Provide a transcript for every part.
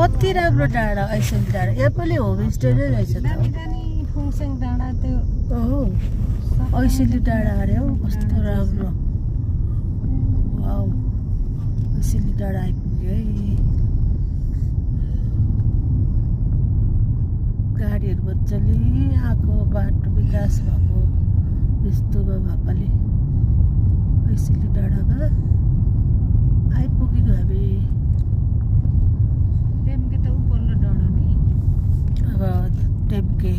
कति राम्रो डाँडा ऐसेली डाँडा यहाँ पनि होमस्टे नै रहेछ त फुङसेङ डाँडा त्यो ऐसेली डाँडा अरे हौ कस्तो राम्रो वाउ ऐसेली डाँडा आइपुग्यो है गाडीहरू मजाले आएको बाटो विकास भएको यस्तोमा भएकोले ऐसेली डाँडामा आइपुग्यौँ हामी टेम्के त उपल्लो डाँडा नि अब टेम्के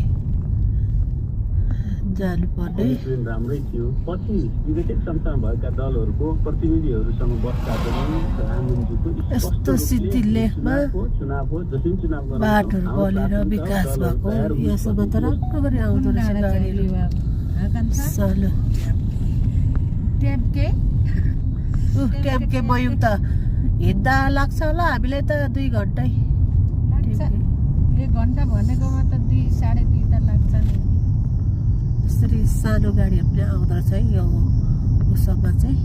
जानुपर्ने राम्रै थियो पछि विघटित संस्थामा भएका दलहरूको प्रतिनिधिहरूसँग बस्दा पनि यस्तो सिद्धि लेखमा चुनाव हो जति चुनाव बाटोहरू बनेर विकास भएको यसोमा त राम्रो गरी आउँदो रहेछ गाडीहरू सानो टेम्के टेम्के मयौँ त हिँड्दा लाग्छ होला हामीलाई त 2 घन्टै 1 घन्टा भनेकोमा त 2-2.5 त लाग्छ नि यसरी सानो गाडीहरू पनि आउँदो रहेछ है यो उसमा चाहिँ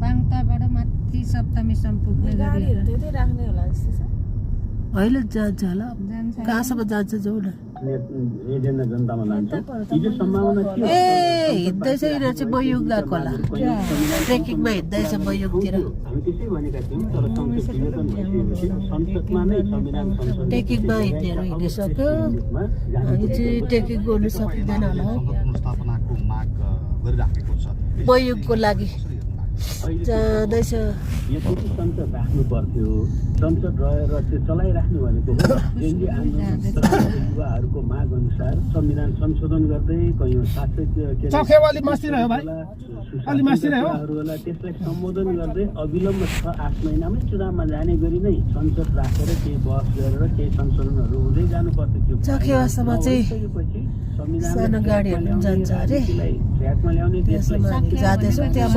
पाङताबाट माथि सप्तमीसम्म पुग्ने गाडीहरू त्यतै राख्ने होला जस्तो छ अहिले जान्छ होला जान्छ कहाँसम्म जान्छ जाउँ न एजेन्डा जनतामा लान्छ हिजो सम्भावना थियो ए हिँड्दैछ यिनीहरू चाहिँ मयुङ गएको होला ट्रेकिङमा हिँड्दैछ मयुङतिर हामी त्यसै भनेका थियौँ तर संसद विघटन भइसकेपछि संसदमा नै संविधान संशोधन ट्रेकिङमा हिँड्नेहरू हिँडिसक्यो हामी चाहिँ ट्रेकिङ गर्नु सकिँदैन होला हौ पुनर्स्थापनाको माग गरिराखेको छ मयुङको लागि जाँदैछ यति संसद राख्नु पर्थ्यो संसद रहेर त्यो चलाइराख्नु भनेको हो जेन्जी आन्दोलन युवाहरूको माग अनुसार संविधान संशोधन गर्दै कयौँ शासकीय कुराहरूलाई त्यसलाई सम्बोधन गर्दै अविलम्ब 6-8 महिनामै चुनावमा जाने गरी नै संसद राखेर केही बहस गरेर केही संशोधनहरू हुँदै जानु पर्थ्यो चखेवासम्म चाहिँ सानो गाडीहरू जान्छ अरे ट्र्याकमा ल्याउने जाँदैछौँ त्यहाँ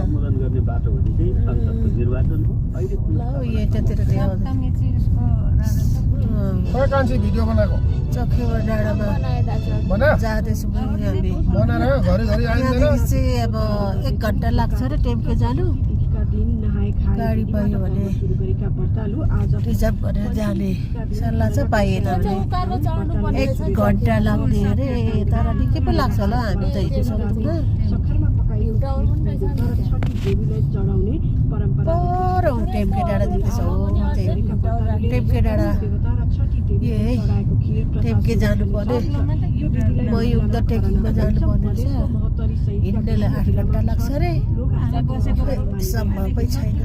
सम्बोधन गर्ने बाटो भने चाहिँ संसदको निर्वाचन हो अहिले यतातिर सप्तमी चाहिँ उसको राजा भिडियो बनाएको चखेवा डाँडामा जाँदैछौँ हामी यहाँदेखि चाहिँ अब 1 घन्टा लाग्छ अरे टेम्के जानु गाडी पायो भने रिजर्भ गरेर जाने सल्लाह चाहिँ पाइएन भने 1 घन्टा लाग्ने अरे तर निकै पो लाग्छ होला हामी त हिँड्नु सक्दैनौँ पर टेम्के डाँडा देख्दैछ हो टेम्के डाँडा ए है टेम्के जानुपर्ने मयुङ त ट्रेकिङमा जानुपर्ने रहेछ हिँड्नेलाई 8 घन्टा लाग्छ अरे सम्भवै छैन